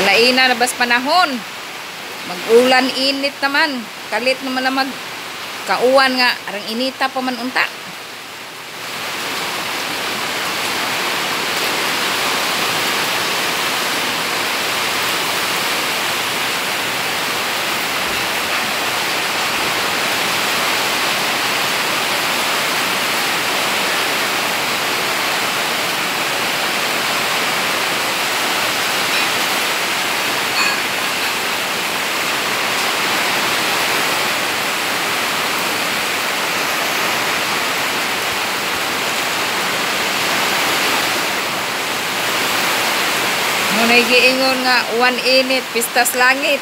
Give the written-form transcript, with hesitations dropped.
Nalaina na bas panahon. Mag-ulan, init naman. Kalit naman na mag kauwan nga arang inita pa man unta. Muna'y giingon nga uwan init, pistas langit.